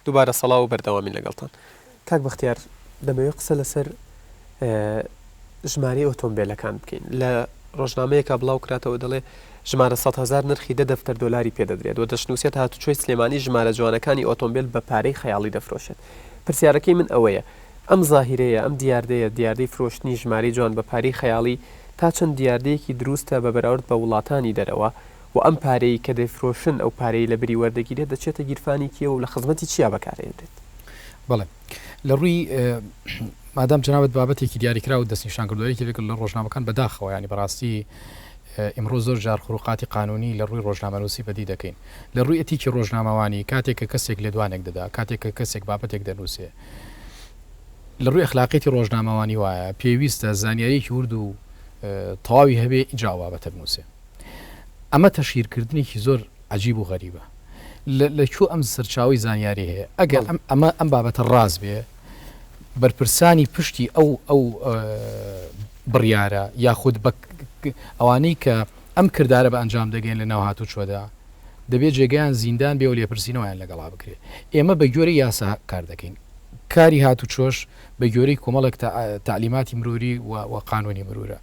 دووبارە سەڵاو و بەردەوامین لەگەڵتان. کاک بەختیار دەمەوێت قسە لەسەر ژمارەی ئۆتۆمبێلەکان بکەین. لە ڕۆژنامەیەکا بڵاو کراتەوە دەڵێ ژمارە 100 هەزار نرخی دە دەفتەر دۆلاری پێ دەدرێت و دەشنووسێت هاتوچۆی سلێمانی ژمارە جوانەکانی ئۆتۆمبێل بە پارەی خەیاڵی دەفرۆشێت. پرسیارەکەی من ئەوەیە ئەم زاهیرەیە، ئەم دیاردەیە، دیاردەی فرۆشتنی ژمارەی جوان بە پارەی خەیاڵی تا چەند دیاردەیەکی دروستە بە بەراورد بە وڵاتانی دەرەوە و ئەم پارەی کە دەیفرۆشن ئەو پارەی لە بری وەردەگیرێت دەچێتە گیرفانی کێ و لە خزمەتی چیا بەکارئێنرێت؟ بەڵێ لە ڕووی مادام جەنابت بابەتێکی دیاریکراوت دەستنیشان کردووە یەکێک لە ڕۆژنامەکان بەداخەوە یانی بەڕاستی ئیمڕۆ زۆر جار خروقاتی قانونی لە ڕووی ڕۆژنامەنووسی بەدی دەکەین لە ڕووی ئەتیکی ڕۆژنامەوانی کاتێک کە کەسێک لێدوانێک دەدا کاتێک کە کەسێک بابەتێک دەنووسێ لە ڕووی ئەخلاقیەتی ڕۆژنامەوانی وایە پێویستە زانیاریەکی ورد و تەواوی هەبێ ئینجا ئەو بابەتە بنووسێ ئەمە تەشهیرکردنێکی زۆر عەجیب و غەریبە. لە کوێ ئەم سەرچاوەی زانیاری هەیە؟ ئەگەر ئەم ئەمە ئەم بابەتە ڕاست بێ بەرپرسانی پشتی ئەو ئەو بڕیارە یاخود بە ئەوانەی کە ئەم کردارە بە ئەنجام دەگەین لە ناو هاتوچۆدا دەبێت جێگەیان زیندان بێ و لێپرسینەوەیان لەگەڵا بکرێ. ئێمە بە گوێرەی یاسا کار دەکەین. کاری هاتوچۆش بە گوێرەی کۆمەڵێک تەعلیماتی مروری و قانونی مرورە.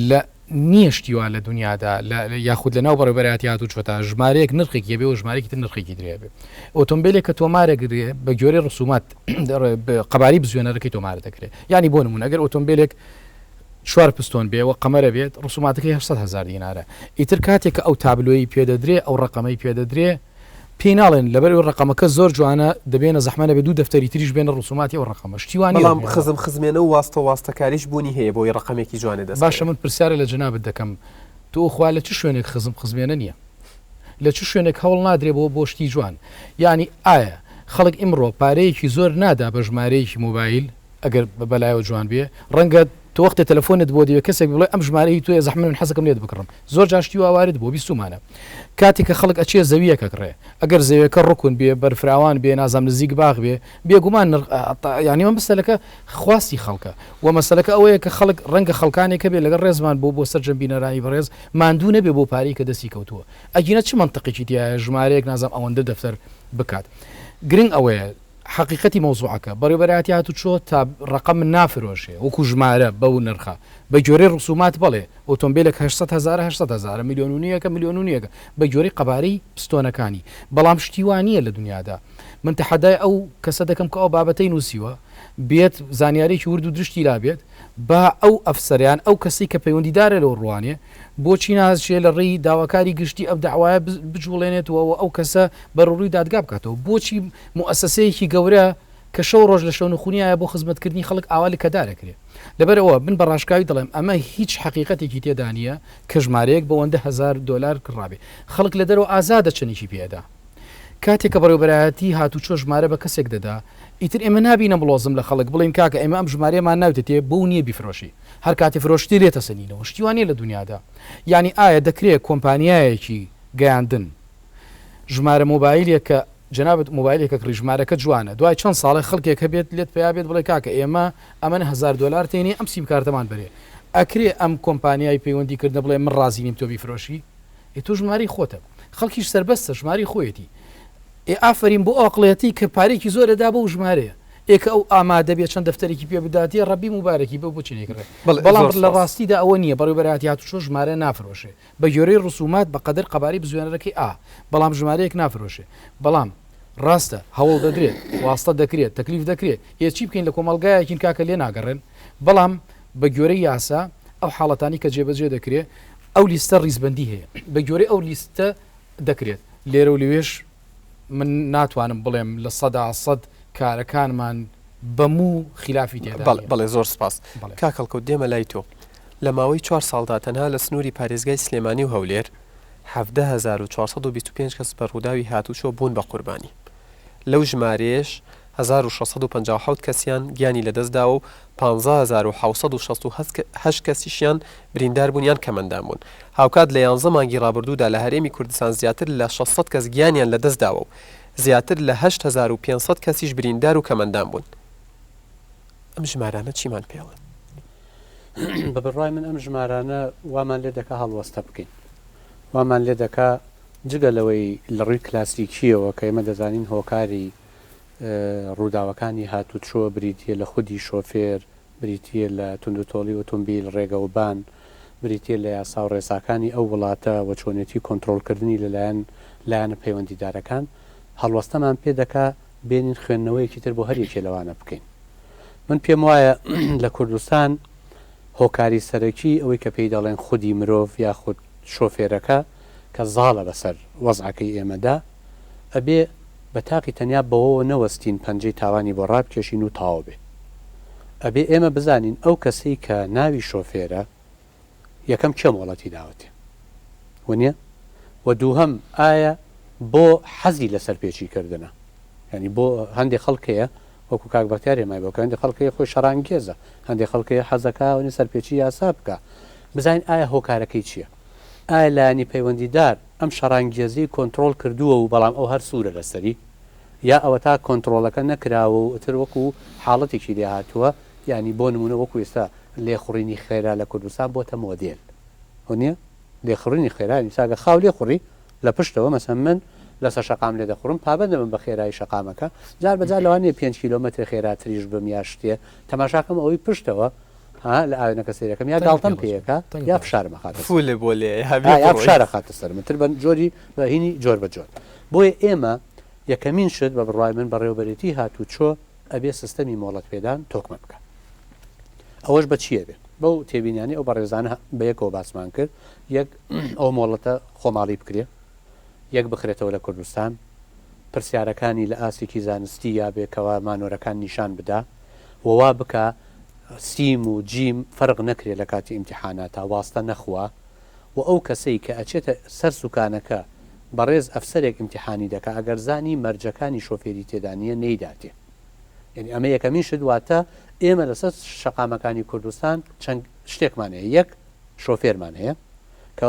لە نییە شتی وا لە دونیادا لە یاخود لە ناو بەڕێوەبەرایەتی هاتوچۆتا ژمارەیەک نرخێکی هەبێ و ژمارەیەکی تر نرخێکی تری هەبێ. ئۆتۆمبیلێک کە تۆمارە گرێ بە گوێرەی ڕسومات قەبارەی بزوێنەرەکەی تۆمارە دەکرێ. یانی بۆ نموونە ئەگەر ئۆتۆمبیلێک چوار پستۆن بێ و قەمەرە بێت ڕسوماتەکەی 800 هەزار دینارە. ئیتر کاتێک کە ئەو تابلۆیەی پێ دەدرێ ئەو ڕەقەمەی پێ دەدرێ پێی ناڵێن لەبەر ئەوەی ڕەقەمەکە زۆر جوانە دەبێنە زەحمە نەبێ دوو دەفتەری تریش بێنە ڕسوماتی ئەو ڕەقەمە شتی وا نیە بەڵام خزم خزمێنە و واستە واستەکاریش بوونی هەیە بۆی ڕەقەمێکی جوانێ دەست باشە من پرسیارە لە جەنابت دەکەم تۆ خوا لە چ شوێنێک خزم خزمێنە نییە لە چ شوێنێک هەوڵ نادرێ بۆ بۆ شتی جوان یعنی ئایا خەڵک ئیمڕۆ پارەیەکی زۆر نادا بە ژمارەیەکی مۆبایل ئەگەر بەلایەوە جوان بێ ڕەنگە تۆ وەختێ تەلەفۆنت بۆ دێ کەسێک بڵێ ئەم ژمارە هی تۆیە زەحمەت من حەزەکەم لێت بکڕم زۆر جار شتی وا وارد بووە بیستوومانە کاتێ کە خەڵک ئەچێ زەوییەک ئەکڕێ ئەگەر زەویەکە ڕکون بێ بەرفراوان بێ نازانم نزیک باخ بێ بێگومان نرخ یانی مە مەسەلەکە خواستی خەڵکە و مەسەلەکە ئەوەیە کە خەڵک ڕەنگە خەڵکانێک هەبێ لەگەڵ ڕێزمان بۆ بۆ سەرجەم بینەرانی بەڕێز ماندوو نەبێ بۆ پارەی کە دەستی کەوتووە ئەگینا چ مەنتقێکی تیایە ژمارەیەک نازانم ئەوەندە دەفتەر بکات گرنگ ئەوەیە حەقیقەتی مەوزوعەکە، بەڕێوەبەرایەتی هاتوچۆ تا ڕەقەم نافرۆشێ وەکو ژمارە بەو نرخە، بە گوێرەی ڕسومات بەڵێ ئۆتۆمبێلێک 800 هەزارە 800 هەزارە، ملیۆن و نیوێکە ملیۆن و نیوێکە بە گوێرەی قەبارەی پستۆنەکانی، بەڵام شتی وا نییە لە دونیادا. من تەحەدای ئەو کەسە دەکەم کە ئەو بابەتەی نووسیوە بێت زانیاریی ورد و درشتی لا بێت، با ئەو ئەفسەرە یان ئەو کەسەی کە پەیوەندیدارە لەو ڕوانێ بۆچی ناچێ لە ڕێی داواکاری گشتی ئەو دەعوایە بجوڵێنێتەوە و ئەو کەسە بەرەوڕووی دادگا بکاتەوە؟ بۆچی موئەسەسەیەکی گەورە کە شەو ڕۆژ لە شەونخونیایە بۆ خزمەتکردنی خەڵک ئاوا لکەدار ئەکرێ؟ لەبەر ئەوە من بە ڕاشکاوی دەڵێم ئەمە هیچ حەقیقەتێکی تێدا نییە کە ژمارەیەک بەوەندە هەزار دۆلار کڕابێ. خەڵک لە دەرەوە ئازادە چەندێکی پێ ئەدا. کاتێک کە بەڕێوەبەرایەتی هاتوچۆ ژمارە بە کەسێک دەدا، ئیتر ئێمە نابینە مڵۆزم لە خەڵک بڵێین کاکە ئێمە ئەم ژمارەیەمان ناویتەتێ بۆو نییە بیفرۆشی. هەر کاتێ فرۆشتی لێت ئەسەنینەوە. شتی وا نییە لە دونیادا. یانی ئایا دەکرێ کۆمپانیایەکی گەیاندن ژمارە مۆبایلێک کە جەنابت مۆبایلێک ئەکڕی ژمارەکە جوانە دوای چەند ساڵێک خەڵکێک هەبێت لێت پەیا بێت بڵێ کاکە ئێمە ئەمەنە 1000 دۆلار تێنێ ئەم سیم کارتەمان بەرێ ئەکرێ ئەم کۆمپانیای پەیوەندی کردنە بڵێ من ڕازی نیم تۆ بیفرۆشی ئێ تۆ ژمارەی خۆتە خەڵکیش سەربەستە ژمارەی خۆیەتی ئێ ئافەرین بۆ ئەو ئەقڵیەتی کە پارێکی زۆر ئەدا بەو ژمارەیە ئێ کە ئەو ئامادە بێ چەند دەفتەرێکی پێ بداتێ ڕەبی موبارەکی بێ بۆچی نەیکڕێ بەڵام لە ڕاستیدا ئەوە نییە بەڕێوەبەرایەتی هاتوچۆ ژمارە نافرۆشێ بە گوێرەی ڕسومات بە قەدەر قەبارەی بزوێنەرەکەی ئا بەڵام ژمارەیەک نافرۆشێ بەڵام ڕاستە هەوڵ دەدرێت واستە دەکرێت تەکلیف دەکرێت ئێ چی بکەین لە کۆمەڵگایەکین کاکە لێ ناگەڕێن بەڵام بە گوێرەی یاسا ئەو حاڵەتانی کە جێبەجێ دەکرێ ئەو لیستە ڕیزبەندی هەیە بە گوێرەی ئەو لیستە دەکرێت لێرە و لەوێش من ناتوانم بڵێم 100% کارەکانمان بە موو خیلافی تێدا بەڵێ نییە. بەڵێ زۆر سپاس. بەڵێ. کاک هەڵکەوت دێمە لای تۆ. لە ماوەی چوار ساڵدا تەنها لە سنووری پارێزگای سلێمانی و هەولێر 17425 کەس بە ڕووداوی هاتووچۆ بوون بە قوربانی. لەو ژمارەیەش 1657 کەسیان گیانی لەدەستداوە و 15768 کەسیشیان بریندار بوون یان کەمئەندام بوون. هاوکات لە یانزە مانگی ڕابردوودا لە هەرێمی کوردستان زیاتر لە 600 کەس گیانیان لەدەستداوە و زیاتر لە 8500 کەسیش بریندار و کەمئەندام بوون. ئەم ژمارانە چیمان پێڵێن؟ بە بڕوای من ئەم ژمارانە وامان لێ دەکا هەڵوەستە بکەین. وامان لێ دەکا جگە لەوەی لە ڕووی کلاسیکییەوە کە ئێمە دەزانین هۆکاری. ڕووداوەکانی هاتوچۆ بریتییە لە خودی شۆفێر، بریتییە لە توندوتۆڵی ئۆتۆمبیل، ڕێگەوبان، بریتییە لە یاسا و ڕێساکانی ئەو وڵاتە و چۆنێتی کۆنترۆڵکردنی لەلایەن لایەنە پەیوەندیدارەکان، هەڵوەستەمان پێ دەکا بێنین خوێندنەوەیەکی تر بۆ هەر یەکێ لەوانە بکەین. من پێم وایە لە کوردستان هۆکاری سەرەکی ئەوەی کە پێی دەڵێن خودی مرۆڤ یاخود شۆفێرەکە کە زاڵە بەسەر وەزعەکەی ئێمەدا، ئەبێ بە تاقی تەنیا بەوەوە نەوەستین پەنجەی تاوانی بۆ ڕابکێشین و تەواو بێ. ئەبێ ئێمە بزانین ئەو کەسەی کە ناوی شۆفێرە یەکەم کێ مۆڵەتی داوەتێ ونیە؟ وە دووهەم ئایا بۆ حەزی لە سەرپێچی کردنە؟ یانی بۆ هەندێ خەڵک هەیە وەکو کاک بەختیار هێمای بۆ کە هەندێ خەڵک هەیە خۆی شەڕانگێزە هەندێ خەڵک هەیە حەزەکا ونی سەرپێچی یاسا بکا بزانین ئایا هۆکارەکەی چیە؟ ئایا لایەنی پەیوەندیدار ئەم شەڕانگێزیەی کۆنتڕۆڵ کردووە و بەڵام ئەو هەر سوورە لەسەری؟ یا ئەوەتا کۆنتڕۆڵەکە نەکراوە و ئیتر وەکو حاڵەتێکی لێ هاتووە یانی بۆ نموونە وەکو ئێستا لێخوڕینی خێرا لە کوردستان بۆتە مۆدێل وەنیە؟ لێخوڕینی خێرا یانی ئێستا گەر خاو لێخوڕی لە پشتەوە مەسەن من لەسەر شەقام لێدەخوڕم پابەند دەبم بە خێرایی شەقامەکە جار بە جار لەوانەیە پێنج کیلۆمەترێ خێراتریش بم یا شتێ تەماشاکەم ئەوەی پشتەوە ها لە ئاوێنەکە سەیرەکەم یا گاڵتەم پێیەکا یا فشارم ئەخاتە سەر فولە بۆ لێ ها یا فشار ئەخاتە سەرم تر بە جۆری بە هینی جۆر بە جۆر بۆیە ئێمە یەکەمین شت بە بڕوای من بەڕێوەبەرێتی هاتوچۆ ئەبێ سیستەمی مۆڵەت پێدان تۆکمە بکا ئەوەش بە چییە بێ بەو تێبینیانی ئەو بەڕێزانە بەیەکەوە باسمان کرد یەک ئەو مۆڵەتە خۆماڵی بکرێ یەک بخرێتەوە لە کوردستان پرسیارەکانی لە ئاستێکی زانستی یا بێ کەوا مانۆرەکان نیشان بدا و وا بکا سیم و جیم فەرق نەکرێ لە کاتی ئیمتیحاناتا واستە نەخوا و ئەو کەسەی کە ئەچێتە سەر سوکانەکە بەڕێز ئەفسەرێک ئیمتیحانی دەکا ئەگەر زانی مەرجەکانی شۆفێری تێدا نیە نەیداتێ یەنی ئەمە یەکەمین شت واتە ئێمە لەسەر شەقامەکانی کوردستان چەند شتێکمان هەیە یەک شۆفێرمان هەیە کە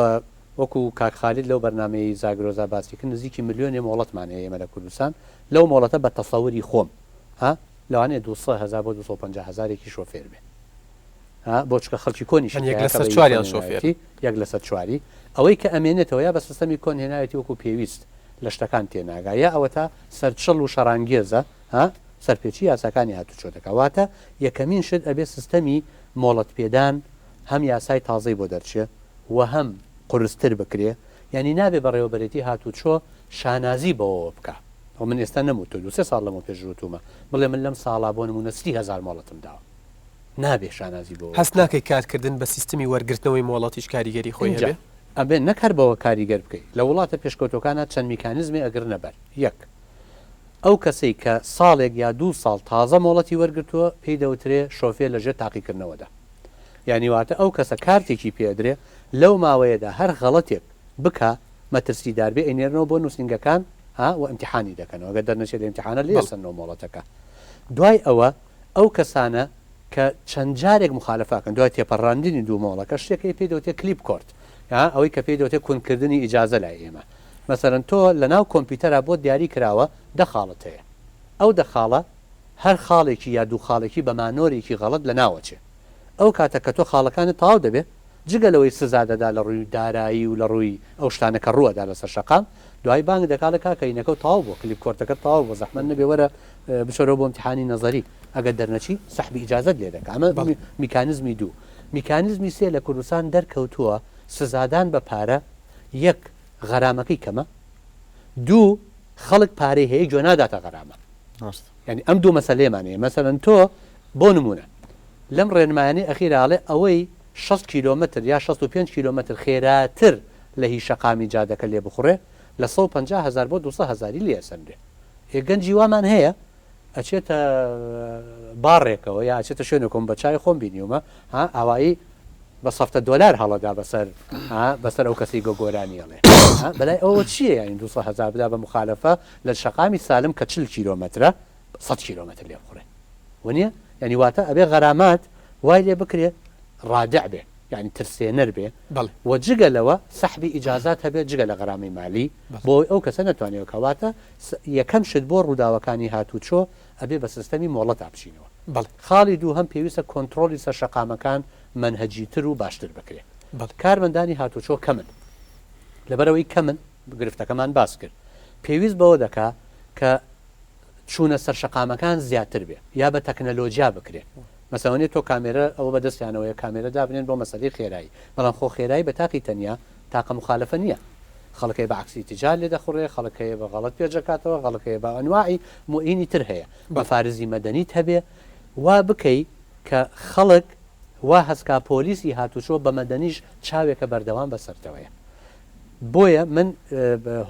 وەکو کاک خالید لەو بەرنامەیەی زاگرۆزا باسی کرد نزیکی ملیۆنێ مۆڵەتمان هەیە ئێمە لە کوردستان لەو مۆڵەتە بە تەسەوری خۆم ها لەوانەیە 200 هەزار بۆ 250 هەزارێکی شۆفێر بێ ها بۆ چکە خەڵکی کۆنیشی یەک تیایە کە لەسەر بە هی کۆن چواریان شۆفێرن. هێناوێتی یەک لەسەر چواری ئەوەی کە ئەمێنێتەوە یا بە سیستەمی کۆن هێناوێتی وەکو پێویست لە شتەکان تێناگا یا ئەوەتا سەرچڵ و شەڕانگێزە ها سەرپێچی یاساکانی هاتوچۆ دەکا واتە یەکەمین شت ئەبێ سیستەمی مۆڵەت پێدان هەم یاسای تازەی بۆ دەرچێ و هەم قورستر بکرێ یانی نابێ بەڕێوەبەرێتی هاتوچۆ شانازی بەوەوە بکا ئەوە من ئێستا نەموتوە دوو سێ ساڵ لەمەو پێش وتومە بڵێ من لەم ساڵا بۆ نمونە 30 هەزار مۆڵەتم داوە نابێ شانازی بەوەوە هەست بکا. ناکەی کارکردن بە سیستمی وەرگرتنەوەی مۆڵەتیش کاریگەری خۆی ئینجا هەبێ؟ ئەبێ نەک هەر بەوە کاریگەر بکەی لە وڵاتە پێشکەوتوەکانا چەند میکانیزمێ ئەگرنە بەر یەک ئەو کەسەی کە ساڵێک یا دوو ساڵ تازە مۆڵەتی وەرگرتووە پێی دەوترێ شۆفێر لە ژێر تاقیکردنەوەدا یانی واتە ئەو کەسە کارتێکی پێ ئەدرێ لەو ماوەیەدا هەر غەڵەتێک بکا مەترسیدار بێ ئەینێرنەوە بۆ نوسینگەکان ها و ئیمتیحانی دەکەنەوە گەر دەرنەچێ لە ئیمتیحانە لێ بەڵێ. ئەسەننەوە مۆڵەتەکە دوای ئەوە ئەو کەسانە کە چەند جارێک موخالەفە ئەکەن دوای تێپەڕاندنی دوو مۆڵەکە شتێک هەیە پێی دەوترێ کلیپ کۆرت ها ئەوەی کە پێی دەوترێ کونکردنی ئیجازە لای ئێمە مەسەلەن تۆ لەناو کۆمپیوتەرا بۆت دیاری کراوە دە خاڵت هەیە ئەو دە خاڵە هەر خاڵێکی یا دوو خاڵێکی بە مانۆرێکی غەڵەت لەناوەچێ ئەو کاتە کە تۆ خاڵەکانت تەواو دەبێ جگە لەوەی سزا دەدا لە ڕووی دارایی و لە ڕووی ئەو شتانە کە ڕوو ئەدا لەسەر شەقام دوایی بانگ دەکا ئەڵێ کاکە هینەکەو تەواو بووە کلیپ کۆرتەکەت تەواو بووە زەحمەت نەبێ وەرە بچۆرەوە بۆ ئیمتیحانی نەزەری ئەگەر دەرنەچی سەحبی ئیجازەت لێ دەکا ئەمە بەڵێ. میکانزمی دوو میکانزمی سێ لە کوردستان دەرکەوتووە سزادان بە پارە یەک غەرامەکەی کەمە دوو خەڵک پارەی هەیە گوێ ناداتە غەرامە ڕاستە. یانی ئەم دوو مەسەلەیەمان هەیە مەسەلەن تۆ بۆ نموونە لەم ڕێنمایانەی ئەخیرا ئەڵێ ئەوەی 60 کیلۆمەتر یا 65 کیلۆمەتر خێراتر لە هی شەقامی جادەکە لێ بخوڕێ لە 150 هەزار بۆ 200 هەزاری لێ ئەسەنرێ ئێ گەنجی وامان هەیە ئەچێتە باڕێکەوە یا ئەچێتە شوێنێکەوە من بە چاوی خۆم بینیومە ها ئاوایی بە سەفتە دۆلار هەڵەدا بەسەر ها بەسەر ئەو کەسەی گە گۆرانی ئەڵێ ها بەلای ئەوە چییە یانی 200 هەزار بدا بە مخالەفە لە شەقامی سالم کە 40 کیلۆمەترە 100 کیلۆمەتر لێ بخوڕێ ونیە یانی واتە ئەبێ غەرامات وای لێ بکرێ ڕادع بێ یانی ترسێنەر بێ بەڵێ. و جگە لەوە سەحبی ئیجازات هەبێ جگە لە غەرامەی مالی بەڵێ. بۆ ئەوەی ئەو کەسە نەتوانێ کەواتە یەکەم شت بۆ ڕووداوەکانی هاتووچۆ ئەبێ بە سیستەمی مۆڵەتا بچینەوە. بەڵێ. خاڵی دووهەم پێویستە کۆنتڕۆڵی سەر شەقامەکان مەنهەجیتر و باشتر بکرێ. بەڵێ. کارمەندانی هاتووچۆ کەمن. لەبەرئەوەی کەمن گرفتەکەمان باس کرد. پێویست بەوە دەکا کە. چوونە سەر شەقامەکان زیاتر بێ یا بە تەکنەلۆجیا بکرێ مەسەوەنێ تۆ کامێرە ئەوە بە دەستیانەوەیە کامێرە دابنێن بۆ مەسەلەی خێرایی بەڵام خۆ خێرایی بە تاقی تەنیا تاقە موخالەفە نیە خەڵک هەیە بە عەکسی ئیتیجاه لێ دەخوڕێ خەڵک هەیە بە غەڵەت پێچ دەکاتەوە خەڵک هەیە بە ئەنواعی موئینی تر هەیە مەفارزی مەدەنیت هەبێ وا بکەی کە خەڵک وا هەست کا پۆلیسی هاتوچۆ بە مەدەنیش چاوێکە بەردەوام بەسەرتەوەیە بۆیە من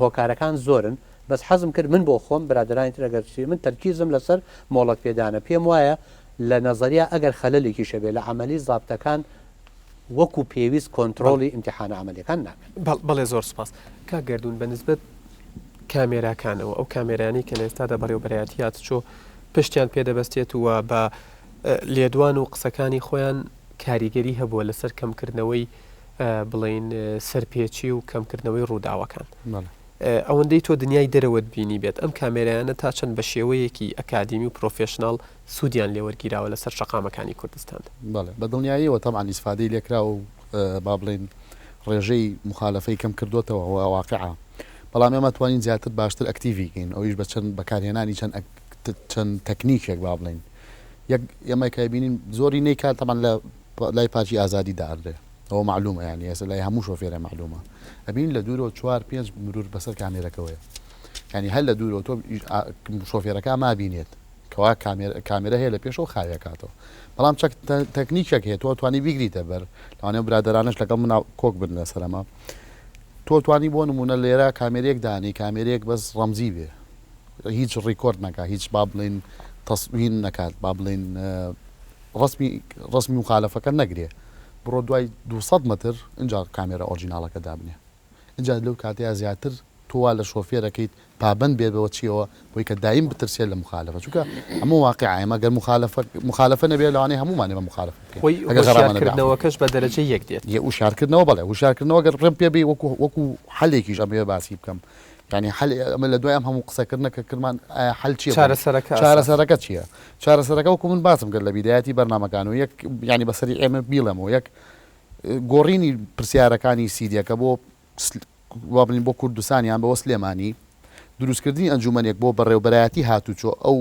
هۆکارەکان زۆرن بەس حەزم کرد من بۆ خۆم برادەرانی تر ئەگەر چی من تەرکیزم لەسەر مۆڵەت پێدانە پێم وایە لە نەزەریا ئەگەر خەلەلێکیش هەبێ لە عەمەلی زابتەکان وەکو پێویست کۆنترۆڵی ئیمتیحانە عەمەلیەکان ناکەن. بەڵێ زۆر سوپاس. کاک گەردوون بە نسبەت کامێراکانەوە ئەو کامێرانەی کە لە ئێستادا بەڕێوەبەرایەتی هاتوچۆ پشتیان پێ دەبەستێت و بە لێدوان و قسەکانی خۆیان کاریگەری هەبووە لەسەر کەمکردنەوەی بڵێین سەرپێچی و کەمکردنەوەی ڕووداوەکان. ئەوەندەی تۆ دنیای دەرەوەت بینیبێت ئەم کامێرایانە تا چەند بە شێوەیەکی ئەکادیمی و پرۆفێشناڵ سوودیان لێ وەرگیراوە لەسەر شەقامەکانی کوردستان؟ بەڵێ بە دڵنیاییەوە تەبعەن ئیسفادەی لێکراوە و با بڵێین ڕێژەی موخالەفەی کەم کردۆتەوە و واقعە بەڵام ئێمە توانین زیاتر باشتر ئەکتیڤی کەین ئەویش بە چەند بەکارهێنانی چەند چەند تەکنیکێک با بڵێین یەک ئێمە کە بینین زۆری نەیکات تەبعەن لە لای پارکی ئازادی دائەنرێ ئەوە مەعلومە یانی ئێستا لای هەموو شۆفێرە مەعلومە ئەبین لە دوورەوە چوار پێنج مرور بەسەر کامێرەکەوەیە یانی هەر لە دوورەوە تۆ شۆفێرەکە مابینێت کەوا کامێرە هەیە لە پێشەوە خاوێکاتەوە بەڵام چەک تەکنیکێک هەیە تۆ توانی بیگریتە بەر لەوانەیە برادەرانش لەگەڵ منا کۆک بن لەسەرەمە تۆ توانی بۆ نمونە لێرە کامێرێک دانی کامێرێک بەس ڕەمزی بێ هیچ ڕیکۆرد نەکا هیچ با بڵین تەسوین نەکات با بڵین ڕەسمی ڕەسمی موخالەفەکە نەگرێ بڕۆ دوای 200 مەتر ئینجا کامێرا ئۆرجیناڵەکە دابنێ ئینجا لەو کاتەیا زیاتر تۆ وا لە شۆفێرەکەیت پابەند بێت بەوە چیەوە بۆی کە دایم بترسێت لە مخالفە چونکە ئەمە واقع ئێمە گەر مخالفە مخالفە نەبێت لەوانەیە هەموومان ئێمە مخالفە بکەین خۆی ئەگەر غەرامە نەبێ عەفو هۆشیارکردنەوەکەش بە دەرەجەی یەک دێت. یە وشیارکردنەوە بەڵێ وشیارکردنەوە گەر ڕێم پێ بێی وەکو وەکو حەلێکیش ئەمەوێ باسی بکەم یانی حەل ئەمە لە دوای ئەم هەموو قسەکردنە کە کردمان ئایا حەل چییە بۆ چارەسەرەکە ئەساس. چارەسەرەکە چییە چارەسەرەکە وەکو من باسم کرد لە بیدایەتی بەرنامەکان و یەک یانی بەسەری ئێمە بیڵێمەوە یەک گۆڕینی پرسیارەکانی سیدیەکە بۆ وا بڵێین بۆ کوردستان یان بۆ سلێمانی، دروستکردنی ئەنجومەنێک بۆ بەڕێوبەرایەتی هاتوچۆ ئەو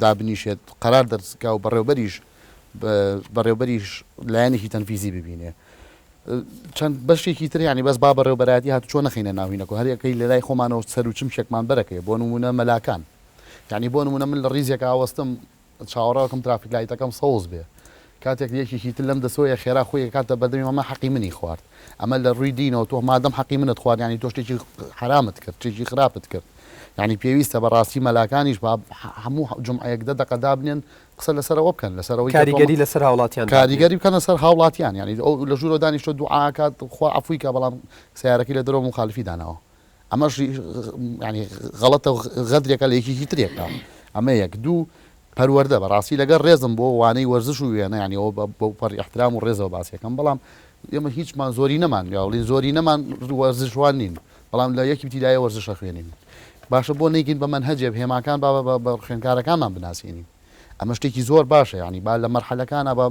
دابنیشێت قەرار دەرسکا و بەڕێوبەریش بەڕێوبەریش لایەنێکی تەنفیزی ببینێ چەند بەشێکی تر یانی بەس با بەڕێوبەرایەتی هاتوچۆ نەخەینە ناو هینەکە هەر یەکەی لەلای خۆمانەوە سەر و چمکێکمان بەرەکەی بۆ نمونە مەلاکان یانی بۆ نمونە من لە ڕیزێکا وەستم چاوەڕێکم ترافیک لایتەکەم سەوز بێ کاتێک یەکێکی تر لەم دەسۆیە خێرا خۆی ئەکاتە بەردەمی مامە حەقی منی خوارد ئەمە لە ڕووی دینەوە تۆ مادەم حەقی منت خوارد یانی تۆ شتێکی حەرامت کرد شتێکی خراپت کرد یانی پێویستە بەڕاستی مەلاکانیش با هەموو جومعەیەک دە دەقە دابنێن قسە لەسەر ئەوە بکەن لەسەر ئەوەی کە تۆ کاریگەری لەسەر هاوڵاتیان دابنێن. کاریگەری بکەنە سەر هاوڵاتیان یانی ئەو لە ژوورەوە دانیشتووە دوعا ئەکات خوا عەفوی کا بەڵام سەیارەکەی لە دەرەوە موخالفی داناوە ئەمەش یانی غەڵەتە و غەدرێکە لە یەکێکی ترێکە ئەمە یەک دوو پەروەردە بەڕاستی لەگەڵ ڕێزم بۆ وانەی وەرزش و وێنە یانی ئەوە بەو پەڕی ئیحترام و ڕێزەوە باسیەکەم بەڵام ئێمە هیچمان زۆری نەمان یاڵین زۆری نەمان وەرزشوان نین بەڵام لە یەکی بتیدایە وەرزشە خوێنین باشە بۆ نەیکەین بە مەنهەجێ هێماکان با بە خوێندکارەکانمان بناسێنین ئەمە شتێکی زۆر باشە یانی با لە مەرحەلەکانا با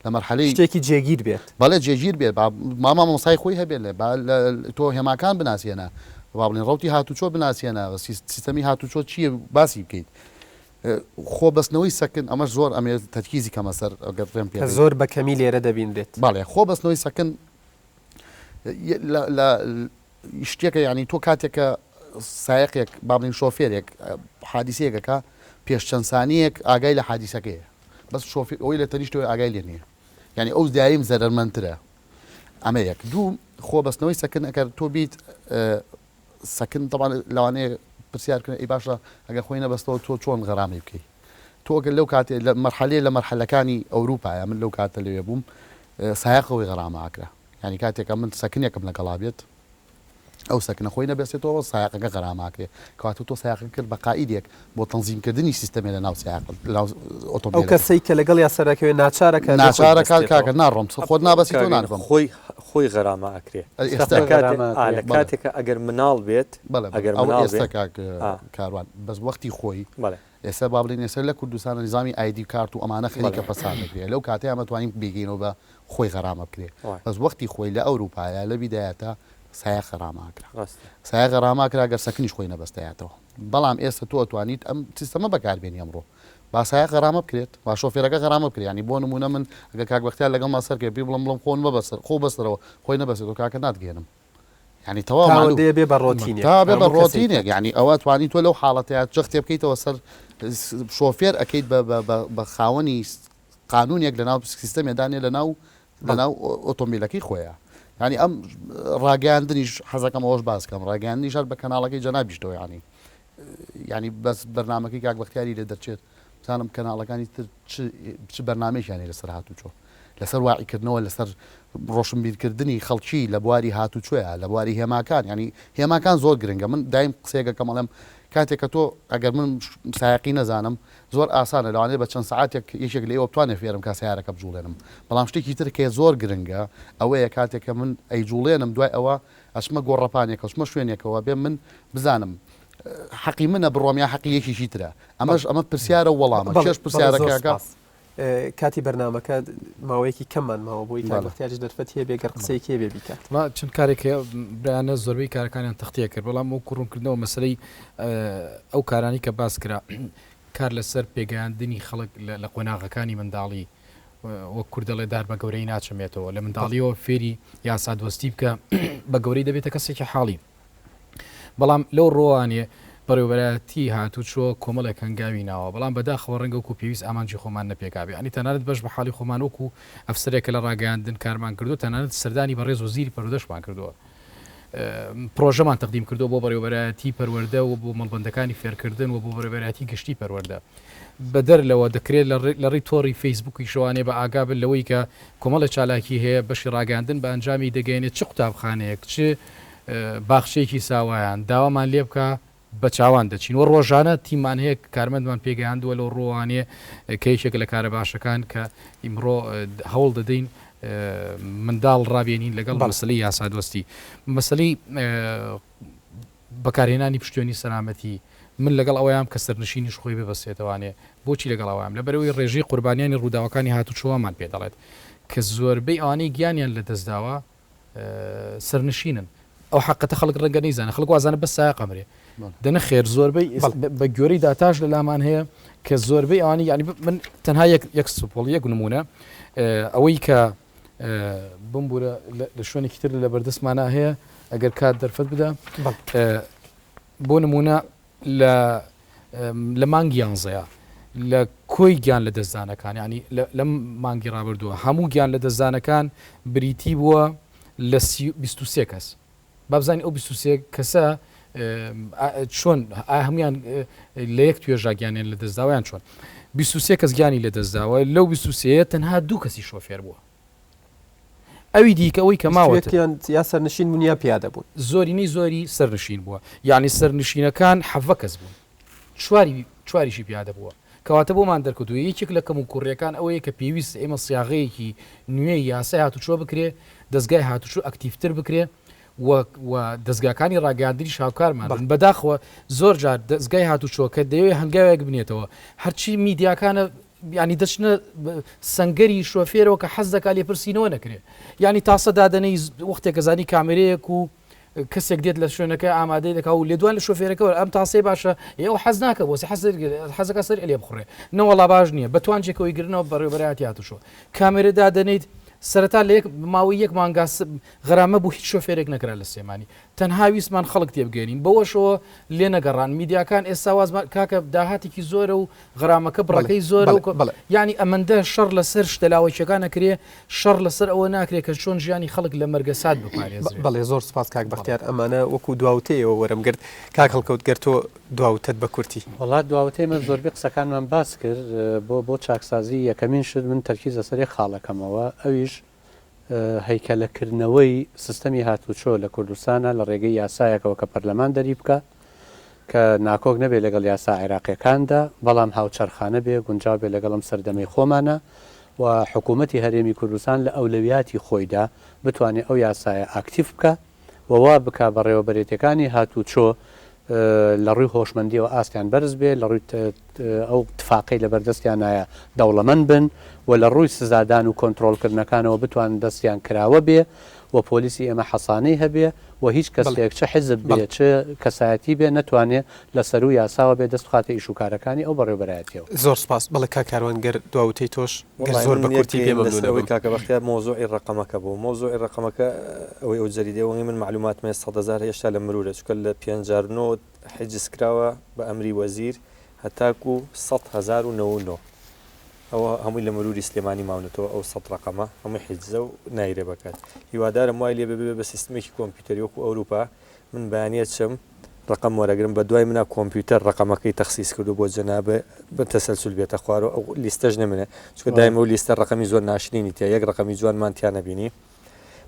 لە مەرحەلەی شتێکی جێگیر بێت. بەڵێ جێگیر بێت با با مامۆستای خۆی هەبێت لێ با لە تۆ هێماکان بناسێنە با بڵێن ڕەوتی هاتوچۆ بناسێنە سیستەمی هاتوچۆ چییە باسی بکەیت خۆ بەستنەوەی سەکن ئەمەش زۆر ئەمێ تەرکیزی کەمە سەر ئەگەر ڕێم پێ کە زۆر بە کەمی لێرە دەبینرێت. بەڵێ خۆ بەستنەوەی سەکن لە شتێکە یانی تۆ کاتێک کە سایەقێک با بڵێین شۆفێرێک حادیسەیەک ئەکا پێش چەند سانیەک ئاگای لە حادیسەکەیە بەس شۆفێر ئەوەی لە تەنیشتەوەی ئاگای لێ نییە یانی ئەو دایم زەرەرمەندترە ئەمە یەک دوو خۆ بەستنەوەی سەکن ئەگەر تۆ بیت سەکن طبعا لەوانەیە پرسیار بکەن ئەی باشە ئەگەر خۆی نەبەستەوە تۆ چۆن غەرامەی بکەی تۆ ئەگەر لەو کاتێ لە مەرحەلەیە لە مەرحەلەکانی ئەوروپایە من لەو کاتە لەوێ بووم سایەقەوەی غەرامە ئەکرا یانی کاتێک ئەمن سەکنێکم لەگەڵا بێت ئەو سەکنە خۆی نەبەستێتەوە سایەقەکە غەرامە ئەکرێ کەواتە تۆ سایەقەکە کرد بە قائیدێک بۆ تەنزیمکردنی سیستەمێ لە ناو سایەق لە ناو ئەو ئۆتۆمبێلەکە کەسەی کە لەگەڵیا سەرەکەوێ ناچارە کە لێ خۆی ناچارە کات ببەستێتەوە. کاکە ناڕۆم خۆت نابەستیتەوە کاک ناڕۆم خۆی خۆی غەرامە ئەکرێ ئێستا لە خۆی کاتێ غەرامە ئا ئەکرێ لە بەڵێ کاتێکا ئەگەر مناڵ بێت بەڵێ بەڵێ ئەگەر ئەوە مناڵ ئێستا بێ کاک ئا کاروان بەس وەختی خۆی بەڵێ ئێستا با بڵێین ئێستا لە کوردستان نیزامی ئایدی کارت و ئەمانە خەریکە بەڵێ فەساد دەکرێ لەو کاتەیا مەتوانین بیگەینەوە بە خۆی غەرامە بکرێ وای. بەس وەختی خۆی لە ئەوروپایە لە بیدایەتە. سایەق غەرامە ئەکرا. سایەق غەرامە ئەکرا گەر سەکنیش خۆی نەبەستایەتەوە. بەڵام ئێستا تۆ ئەتوانیت ئەم سیستەمە بەکاربێنی ئەمڕۆ. با سایەق غەرامە بکرێت، با شۆفێرەکە غەرامە بکرێت. یانی بۆ نموونە من ئەگەر کاک بەختیار لەگەڵما سەرکەوێ پێی بڵێم بڵێم خۆ مەبەستە خۆ بەستەرەوە خۆی نەبەستێتەوە کاکە ناتگەیەنم. یانی تەواو تا مانوو. ئەوەندەیە بێ بە ڕۆتینێک تا بێ بە هەموو کەسێک ڕۆتینێک یانی ئەوە توانی تۆ لەو حاڵەتەیا جەختێ بکەیتەوە سەر شۆفێر ئەکەیت بە بە بە بە خاوەنی قانونێک لەناو سیستەمێ دانێ لەناو لەناو ئۆتۆمبیلەکەی خۆیە یانی ئەم ڕاگەیاندنیش حەزەکەم ئەوەش باس کەم ڕاگەیاندنیش هەر بە کەناڵەکەی جەنابیشتەوە یانی یانی بەس بەرنامەکەی کاک بەختیاری لێ دەرچێت بزانم کەناڵەکانی تر چ چ بەرنامەیەکیان هەیە لەسەر هاتوچۆ لەسەر واعیکردنەوە لەسەر ڕۆشنبیرکردنی خەڵکی لە بواری هاتوچۆیە لە بواری هێماکان ینی هێماکان زۆر گرنگە من دایم قسەیەکەکەم ئەڵێم کاتێک کە تۆ ئەگەر من سایەقی نەزانم زۆر ئاسانە لەوانەیە بە چەند سەعاتێک یەکێک لە ئێوە بتوانێت فێرم کا سەیارەکە بجوڵێنم بەڵام شتێکی تر کە زۆر گرنگە ئەوەیە کاتێک کە من ئەیجوڵێنم دوای ئەوە ئەچمە گۆڕەپانێکەوە چمە شوێنێکەوە بێ من بزانم حەقی منە بڕۆم یا حەقی یەکێکی ترە ئەمەش ئەمە پرسیارە و وەڵامە کێش پرسیارەکەکە کاتی بەرنامەکە ماوەیەکی کەممان ماوە بۆی کاک بەختیاریش دەرفەت هەیە بێ گەر قسەیەکی هەبێ بیکات. وەڵا چەند کارێک هەیە برایانە زۆربەی کارەکانیان تەختیە کرد بەڵام وەکو ڕوونکردنەوە مەسەلەی ئەو کارانەی کە باس کرا کار لەسەر پێگەیاندنی خەڵک لە قۆناغەکانی منداڵی وەک کورد دەڵێ دار بە گەورەی ناچەمێتەوە لە منداڵیەوە فێری یاسادۆستی بکە بە گەورەی دەبێتە کەسێکی حاڵی. بەڵام لەو ڕووانێ بەڕێوەبەرایەتی هاتوچۆ کۆمەڵێک هەنگاوی ناوە، بەڵام بەداخەوە ڕەنگە وەکو پێویست ئامانجی خۆمان نەپێکابێ، یانی تەنانەت بەش بە حاڵی خۆمان وەکو ئەفسەرێک کە لە ڕاگەیاندن کارمان کردووە تەنانەت سەردانی بەڕێز وەزیری پەروەردەشمان کردووە پڕۆژەمان تەقدیم کردووە بۆ بەڕێوەبەرایەتی پەروەردە و بۆ مەڵبەندەکانی فێرکردن و بۆ بەڕێوەبەرایەتی گشتی پەروەردە. بەدەر لەوە دەکرێت لە ڕێی تۆڕی فەیسبووکیشەوانێ بە ئاگا بن لەوەی کە کۆمەڵێ چالاکی هەیە بەشی ڕاگەیاندن بە ئەنجامی دەگەیەنێت چ قوتابخانەیەک چ باخچەیەکی ساوایان داوامان لێ بکا بە چاوان دەچین و ڕۆژانە تیممان هەیە کارمەندمان پێگەیاندووە لەو ڕووانێ کە یەکێکە لە کارە باشەکان کە ئیمڕۆ هەوڵ دەدەین منداڵ ڕابێنین لەگەڵ مەسەلەی یاسادۆستی مەسەلەی بەکارهێنانی پشتێنی سەلامەتی من لەگەڵ ئەوەیام کە سەرنشینیش خۆی ببەستێتەوانێ بۆچی لەگەڵ ئەوەیام لەبەرئەوەی ڕێژەی قوربانیانی ڕووداوەکانی هاتوچۆوامان پێ دەڵێت کە زۆربەی ئەوانەی گیانیان لەدەستداوە سەرنشینن ئەو حەقەتە خەڵک ڕەنگە نەیزانێ خەڵک وازانە بەس سایەق ئەمرێ دە نەخێر زۆربەی بە گوێرەی داتاش لە لامان هەیە کە زۆربەی ئەوانی یعنی من تەنها یەک یەک سپۆڵ یەک نمونە ئەوەی کە بمبوورە لە شوێنێکی تر لە بەردەستمانە هەیە ئەگەر کات دەرفەت بدە بۆ نمونە لە لە مانگی یانزەیە لە کۆی گیان لە دەستدانەکان یانی لەم مانگی ڕابردووە هەموو گیان لە دەستدانەکان بریتی بووە لە 23 کەس با بزانین ئەو 23 کەسە چۆن هەمویان لە یەک توێژا گیانیان لە دەستداوەیان چۆن 23 کەس گیانی لە دەستداوە لەو 23 تەنها دوو کەسی شۆفێر بووە ئەوی دیکە ئەوەی کە ماوەتە. یان یا سەرنشین بوون یا پیادە بوون. زۆرینەی زۆری سەرنشین بووە یانی سەرنشینەکان حەڤە کەس بوون چواری چواریشی پیادە بووە کەواتە بۆمان دەرکەوتووە یەکێک لە کەموکوڕیەکان ئەوەیە کە پێویستە ئێمە سیاغەیەکی نوێی یاسای هاتوچۆ بکرێ دەزگای هاتوچۆ ئەکتیڤتر بکرێ و و دەزگاکانی ڕاگەیاندنیش هاوکارمان بن بەداخەوە زۆر جار دەزگای هاتوچۆ کە دەیەوێ هەنگاوێک بنێتەوە هەرچی میدیاکانە یانی دەچنە سەنگەری شۆفێرەوە کە حەز دەکا لێپرسینەوە نەکرێ یانی تاسە دادەنەی وەختێک کە زانی کامێرەیەک و کەسێک دێت لە شوێنەکە ئامادەی دەکا و لێدوان لە شۆفێرەکە ئەم تاسەی باشە ئێ ئەو حەز ناکە بۆ حەز حەزەکە سەر لێ بخڕێ نەوەڵا باش نییە بە توانجێکەوەی گرنەوە بەڕێوەبەرایەتی هاتوچۆ کامێرە دادەنیت سەرەتا لە یەک ماوەی یەک مانگا غەرامە بۆ هیچ شۆفێرێک نەکرا لە سلێمانی تەنها ویستمان خەڵک تێبگەێنین بەوەشەوە لێ نەگەڕان میدیاکان ئێستا وازمان کاکە داهاتێکی زۆرە و غەرامەکە بڕەکەی زۆرە و یانی ئەمەندە شەڕ لەسەر شتە لاوەکیەکان ئەکرێ شەڕ لەسەر ئەوە ناکرێ کە چۆن ژیانی خەڵک لە مەرگەسات بپارێزرێ. بەڵێ زۆر سوپاس کاک بەختیار ئەمانە وەکو دواوتەیەوە وەرم گرت کاک هەڵکەوت گەر تۆ دواوتەت بە کورتی. وەڵا دواوتەی من زۆربەی قسەکانمان باس کرد بۆ بۆ چاکسازی یەکەمین شت من تەرکیز لەسەر یەک خاڵ ئەکەمەوە ئەویش هەیکەلەکردنەوەی سیستەمی هاتوچۆ لە کوردستانا لە ڕێگەی یاسایەکەوە کە پەرلەمان دەری بکا کە ناکۆک نەبێ لەگەڵ یاسا عێراقیەکاندا بەڵام هاوچەرخانە بێ گونجاو بێ لەگەڵ ئەم سەردەمەی خۆمانا و حکوومەتی هەرێمی کوردستان لە ئەولەویاتی خۆیدا بتوانێ ئەو یاسایە ئاکتیڤ بکا و وا بکا بەڕێوەبەرێتیەکانی هاتوچۆ لە ڕووی هۆشمەندیەوە ئاستیان بەرز بێ، لە ڕووی ئەو تفاقەی لە بەردەستیانایە دەوڵەمەند بن و لە ڕووی سزادان و کۆنترۆڵکردنەکانەوە بتوانن دەستیان کراوە بێ. و پۆلیسی ئێمە حەسانەی هەبێ و هیچ کەسێک چ حیزب بێ چ کەسایەتی بێ نەتوانێ لە سەروو یاساوە بێ دەست بخاتە ئیش و کارەکانی ئەو بەڕێوەبەرایەتیەوە. زۆر سپاس. بەڵێ کاک کاروان گەر دوا وتەی تۆش گەر زۆر بە کورتی بێ مەمنون ئەبم. کاکە بەختیار مەوزوعی ڕەقەمەکە بوو مەوزوعی ڕەقەمەکە ئەوەی ئەو جەریدەیە وەنگی من مەعلوماتم هەیە سەدهەزار هێشتا لە مرورە چونکە لە 59 حیجز کراوە بە ئەمری وەزیر هەتاکوو 10,099 ئەوە هەمووی لە مروری سلێمانی ماونەتەوە ئەو سەت ڕەقەمە هەمووی حیجزە و نایرێ بەکات هیوادارم وای لێ بێ ببێ بە سیستمێکی کۆمپیوتەری وەکو ئەوروپا من بەیانیە چم ڕەقەم وەرەگرم بە دوای منا کۆمپیوتەر ڕەقەمەکەی تەخسیس کردو بۆ جەنابێ بە تەسەلسول بێتە خوارەوە ئەو لیستەش نەمێنێ چونکە دایم ئەو لیستە ڕەقەمی زۆر ناشرینی تیا یەک ڕەقەمی جوانمان تیا نەبینی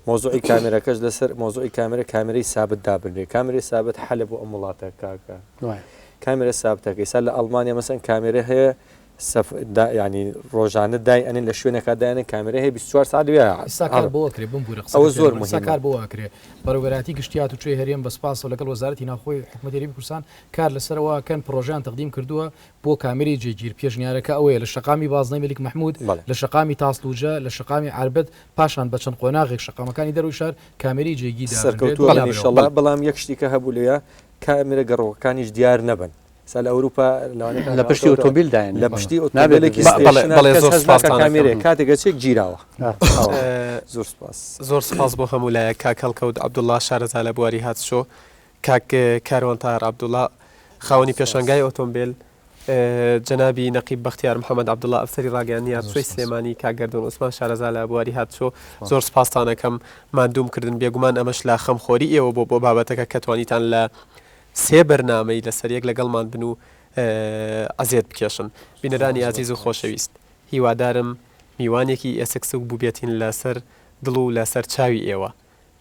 مەوزوعی کامێرەکەش لەسەر مەوزوعی کامێرە کامێرەی سابت دابنرێ کامێرەی سابت حەلە بۆ ئەم وڵاتە کاکە کامێرە سابتەکە ئێستا لە ئەڵمانیا مەسەن کامێرە هەیە سەف دا یانی ڕۆژانە دای ئەنێن لە شوێنێکا دایانێن کامێرە هەیە 24 ساعت لەوێ ئێستا کار بۆ ئەکرێ بمبورە قسەکەت ئەوە زۆر پێ ئێستا مهمە کار بۆ ئەکرێ بەڕێوەبەرایەتی گشتی هاتوچۆی هەرێم بە سپاسەوە لەگەڵ وەزارەتی ناوخۆی حکومەتی هەرێمی کوردستان کار لەسەر ئەوە ئەکەن پڕۆژەیان تەقدیم کردووە بۆ کامێرەی جێگیر پێشنیارەکە ئەوەیە لە شەقامی بازنەی مەلیک مەحمود بەڵێ. لە شەقامی تاسڵوجە لە شەقامی عەربەت پاشان بە چەند قۆناغێک شەقامەکانی دەرەوەی شار کامێرەی جێگیر دابنرێت سەرکەوتووە بەڵێ بن ئیشەڵا بەڵام یەک شتی کە هەبوو لەویا کامێرە گەڕۆکەکانیش دیار نەبن سا لە ئەوروپا لەوانەیە لە پشتی ئۆتۆمبیل دایەنێ لە پشتی نابێت ئۆتۆمبیلێکی ببینێ. بەڵێ ستەیشنە بەڵێ کەس زۆر هەست ناکا سوپاستان ئەکەم. کامێرەیە کاتێک ئەچێ گیراوە زۆر سوپاس. زۆر سوپاس بۆ هەموو لایەک کاک هەڵکەوت عەبدوڵا شارەزا لە بواری هاتوچۆ کاک کاروان تاهر عەبدوڵا خاوەنی پێشانگای ئۆتۆمبێل جەنابی نەقیب بەختیار محەمەد عەبدوڵا ئەفسەری ڕاگەیاندنی هاتوچۆی سلێمانی کاک گەردوون عوسمان شارەزا لە بواری هاتوچۆ زۆر سوپاستان ئەکەم ماندووم کردن بێگومان ئەمەش لە خەمخۆری ئێوە بۆ بۆ بابەتەکە کە توانیتان لە سێ بەرنامەی لەسەر یەک لەگەڵمان بن و عەزێت بکێشن. بینەرانی ئازیز و خۆشەویست هیوادارم میوانێکی ئێسک سوک بووبێتین لەسەر دڵ و لەسەر چاوی ئێوە.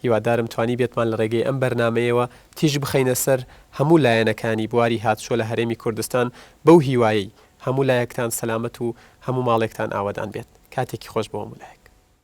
هیوادارم توانیبێتمان لە ڕێگەی ئەم بەرنامەیەوە تیشک بخەینە سەر هەموو لایەنەکانی بواری هاتوچۆ لە هەرێمی کوردستان بەو هیوایەی هەموو لایەکتان سەلامەت و هەموو ماڵێکتان ئاوەدان بێت. کاتێکی خۆش بۆ هەموو لایەک.